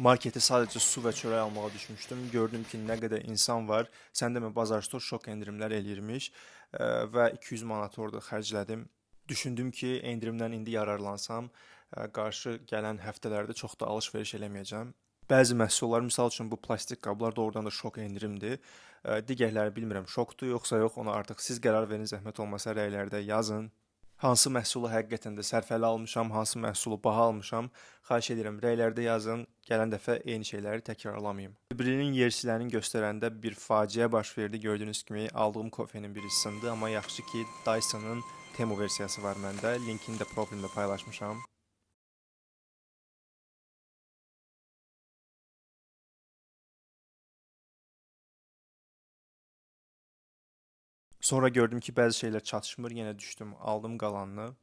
Marketə sadəcə su və çörək almağa düşmüşdüm. Gördüm ki, nə qədər insan var. Sən demə Bazar Store şok endirimlər eləyirmiş və 200 manat orada xərclədim. Düşündüm ki, endirimdən indi yararlansam, qarşı gələn həftələrdə çox da alış-veriş eləməyəcəm. Bəzi məhsullar, misal üçün bu plastik qablar doğrudan da şok endirimdir. Digərləri bilmirəm şokdur yoxsa yox, ona artıq siz qərar verin, zəhmət olmasa rəylərdə yazın. Hansı məhsulu həqiqətən də sərfəli almışam, hansı məhsulu baha almışam, xahiş edirəm rəylərdə yazın. Gələn dəfə eyni şeyləri təkrarlamayım. Birinin yersilərini göstərəndə bir faciə baş verdi. Gördüyünüz kimi aldığım kofenin biri sındı, amma yaxşı ki Dyson'ın Temu versiyası var məndə. Linkini də profilimdə paylaşmışam. Sonra gördüm ki, bəzi şeylər çatışmır, yenə düşdüm, aldım qalanını.